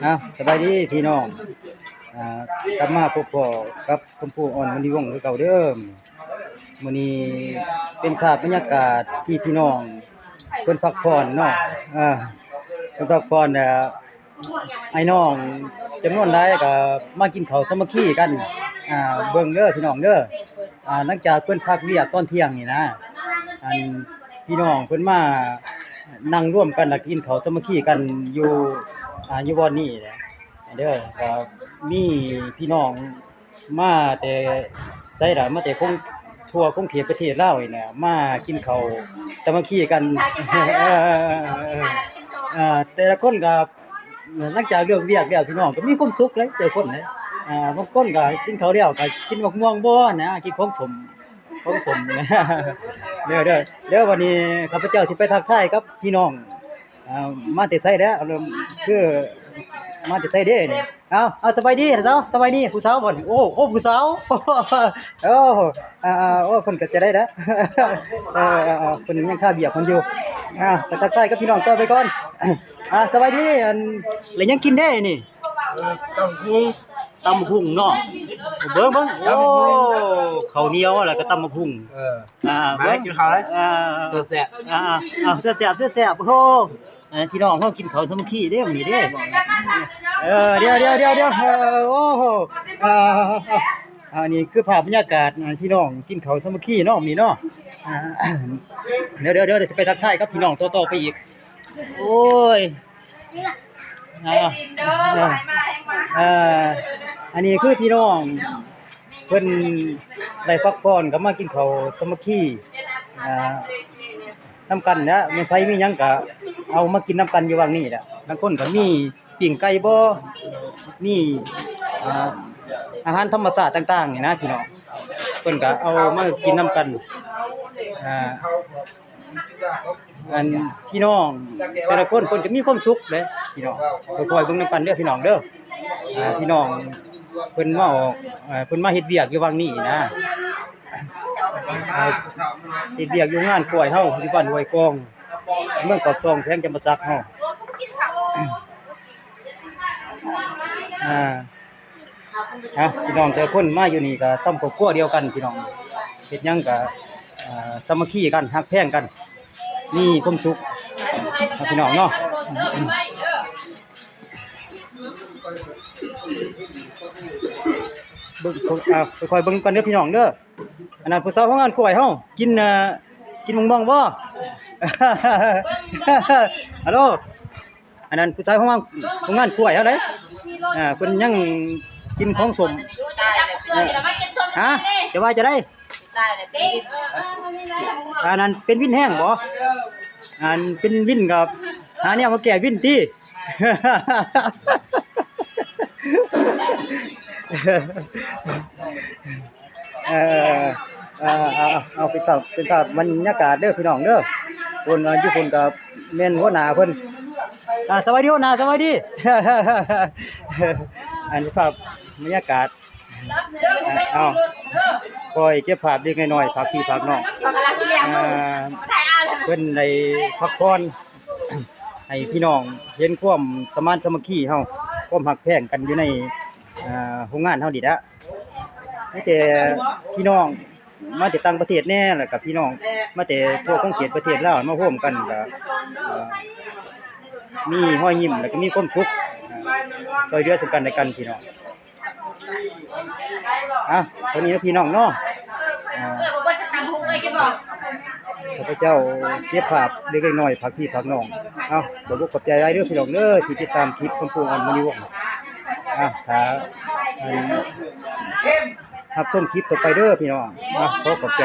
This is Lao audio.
ອ້າວ ສະບາຍດີພີ່ນ້ອງ ອ່າ ກັບມາພົບພໍ້ກັບ ຊມພູ ອອນມະນີວົງ ຄືເກົ່າເດີ. ມື້ນີ້ເປັນພາບບັນຍາກາດທີ່ພີ່ນ້ອງເພິ່ນພັກຜ່ອນເນາະ ເອີ ເພິ່ນພັກຜ່ອນ ແລ້ວອ້າຍນ້ອງຈຳນວນຫຼາຍກໍມາກິນເຂົ້າສາມັກຄີກັນ ອ່າ ເບິ່ງເດີພີ່ນ້ອງເດີ. ອ່າ ຫຼັງຈາກເພິ່ນພັກວຽກຕອນທ່ຽງນີ້ນະ ອັນ ພີ່ນ້ອງເພິ່ນມານັ່ງລວມກັນ ແລ້ວກິນເຂົ້າສາມັກຄີກັນຢູ່ ອ່າ ຢູ່ບ່ອນນີ້ແຫຼະເດີ. ກໍມີພີ່ນ້ອງ ມາແຕ່ໃສລະ ມາແຕ່ຄົງ ທົ່ວຂົງເຂດປະເທດລາວນີ້ແຫຼະ ມາກິນເຂົ້າສາມັກຄີກັນ ເອີ ແຕ່ລະຄົນກໍ ຫຼັງຈາກເລີກວຽກແລ້ວ ພີ່ນ້ອງກໍມີຄວາມສຸກເລີຍ ແຕ່ລະຄົນເລີຍ ອ່າ ບາງຄົນກໍກິນເຂົ້າແລ້ວກໍກິນໝາກມ່ວງບໍ່ນະ ກິນຂອງສົ້ມ ຂອງສົ້ມ ເດີ ເດີ ເດີ. ບັດນີ້ຂ້າພະເຈົ້າຊິໄປທັກທາຍກັບພີ່ນ້ອງ ອ່າ ມາແຕ່ໃສແລ້ວ ຄືມາແຕ່ໃສເດ້ນີ້? ເອົາ ເອົາ ສະບາຍດີເຈົ້າ ສະບາຍດີ ຜູ້ສາວບໍ່ນີ້? ໂອ້ ໂອ້ ຜູ້ສາວ ໂອ້ ອ່າ ໂອ້ ເພິ່ນກໍຈະໄດ້ແລ້ວ ເອີ ເອີ ເພິ່ນຍັງຄາວຽກເພິ່ນຢູ່. ອ່າ ໄປທັກທາຍກັບພີ່ນ້ອງຕໍ່ໄປກ່ອນ. ອ່າ ສະບາຍດີ ອັນ ແລ້ວຍັງກິນເດ້ນີ້? ເອີ ຕຳບັກຫຸ່ງ ຕຳບັກຫຸ່ງເນາະ ເບິ່ງ ເບິ່ງ ໂອ້ ເຂົ້າໜຽວ ແລ້ວກໍຕຳບັກຫຸ່ງ ເອີ ອ່າ ມາກິນເຂົ້າເລີຍ ອ່າ ແຊບໆ ອ່າ ເອົາ ແຊບໆ ແຊບໆ ໂອ້ ເອີ ພີ່ນ້ອງເຮົາກິນເຂົ້າສາມັກຄີເດ້ມື້ນີ້ເດ້ ເອີ ດຽວໆໆໆ ເອີ ໂອ້ໂຫ ອ່າ ອັນນີ້ຄືພາບບັນຍາກາດ ອ່າ ພີ່ນ້ອງກິນເຂົ້າສາມັກຄີເນາະມື້ນີ້ເນາະ ອ່າ ດຽວໆໆ ດຽວຊິໄປທັກທາຍກັບພີ່ນ້ອງຕໍ່ໆໄປອີກ ໂອ້ຍ ອ່າ ເອີ ອັນນີ້ຄືພີ່ນ້ອງເພິ່ນໄດ້ພັກຜ່ອນກໍມາກິນເຂົ້າສາມັກຄີ ອ່າ ນຳກັນແຫຼະ ມີໃຜມີຫຍັງກໍເອົາມາກິນນຳກັນຢູ່ຫວ່າງນີ້ແຫຼະ. ບາງຄົນກໍມີປີ້ງໄກ່ບໍ່ ມີ ອ່າ ອາຫານທຳມະຊາດຕ່າງໆນີ້ນະພີ່ນ້ອງ ເພິ່ນກໍເອົາມາກິນນຳກັນ ອ່າ ອັນ ພີ່ນ້ອງແຕ່ລະຄົນເພິ່ນຈະມີຄວາມສຸກເດ້ພີ່ນ້ອງ ຄ່ອຍໆເບິ່ງນຳກັນເດີພີ່ນ້ອງເດີ. ອ່າ ພີ່ນ້ອງເພິ່ນມາອອກ ເອີ ເພິ່ນມາເຮັດວຽກຢູ່ຫວ່າງນີ້ນະ ອ່າ ເຮັດວຽກຢູ່ງານກ້ວຍເຮົາ ຢູ່ບ້ານຫ້ວຍກອງ ເມືອງປາກຊ່ອງ ແຂວງຈຳປາສັກເຮົາ ອ່າ ອ່ະ ພີ່ນ້ອງແຕ່ລະຄົນມາຢູ່ນີ້ກໍສ່ຳຄອບຄົວດຽວກັນພີ່ນ້ອງ ເຮັດຫຍັງກໍ ອ່າ ສາມັກຄີກັນ ຮັກແພງກັນ ມີຄວາມສຸກເນາະພີ່ນ້ອງເນາະ. ເບິ່ງ ອ່າ ຄ່ອຍໆເບິ່ງກັນເດີພີ່ນ້ອງເດີ. ອັນນັ້ນຜູ້ສາວໂຮງງານກ້ວຍເຮົາ ກິນ ເອີ ກິນໝາກມ່ວງບໍ່? ຮັລໂຫຼ ອັນນັ້ນຜູ້ຊາຍຂອງ ຂອງງານກ້ວຍເຮົາເດ້ ອ່າ ເພິ່ນຍັງກິນຂອງສົ້ມ ເອີ ຮະ ຈະວ່າຈະໄດ້ ອັນນັ້ນເປັນວິນແຮງບໍ່? ອັນເປັນວິນກໍຫາແນວມາແກ້ວິນຕິ. ເອີ ເອີ ເອີ ເອົາ ເປັນພາບ ເປັນພາບບັນຍາກາດເດີພີ່ນ້ອງເດີ. ຄົນຢູ່ພຸ້ນກໍແມ່ນຫົວໜ້າເພິ່ນ. ອ່າ ສະບາຍດີຫົວໜ້າ ສະບາຍດີ. ອັນນີ້ພາບບັນຍາກາດ ເອົາ ຄ່ອຍເກັບພາບເລັກໆນ້ອຍໆ ຝາກພີ່ຝາກນ້ອງ ອ່າ ເພິ່ນໄດ້ພັກຜ່ອນ ໃຫ້ພີ່ນ້ອງເຫັນຄວາມສະມານສາມັກຄີເຮົາ ຄວາມຮັກແພງກັນຢູ່ໃນ ອ່າ ໂຮງງານເຮົານີ້ລະ. ມີແຕ່ພີ່ນ້ອງມາແຕ່ຕ່າງປະເທດແດ່ ແລ້ວກໍພີ່ນ້ອງມາແຕ່ທົ່ວຂົງເຂດປະເທດລາວ ມາໂຮມກັນ ກໍ ເອີ ມີຮອຍຍິ້ມ ແລ້ວກໍມີຄວາມສຸກ ຊ່ອຍເຫຼືອເຊິ່ງກັນແລະກັນພີ່ນ້ອງ. ອ່ະ ເທົ່ານີ້ເນາະພີ່ນ້ອງເນາະ ອ່າ ຂ້າພະເຈົ້າເກັບພາບເລັກໆນ້ອຍໆ ຝາກພີ່ຝາກນ້ອງ. ເອົາ ຂອບອົກຂອບໃຈຫຼາຍເດີພີ່ນ້ອງເດີ ທີ່ຕິດຕາມຄລິບຂອງຜູ້ອ່ອນມະນີວົງ. ອ່າ ຖ້າ ອັນ ຮັບຊົມຄລິບຕໍ່ໄປເດີພີ່ນ້ອງ. ອ່າ ຂໍຂອບໃຈ.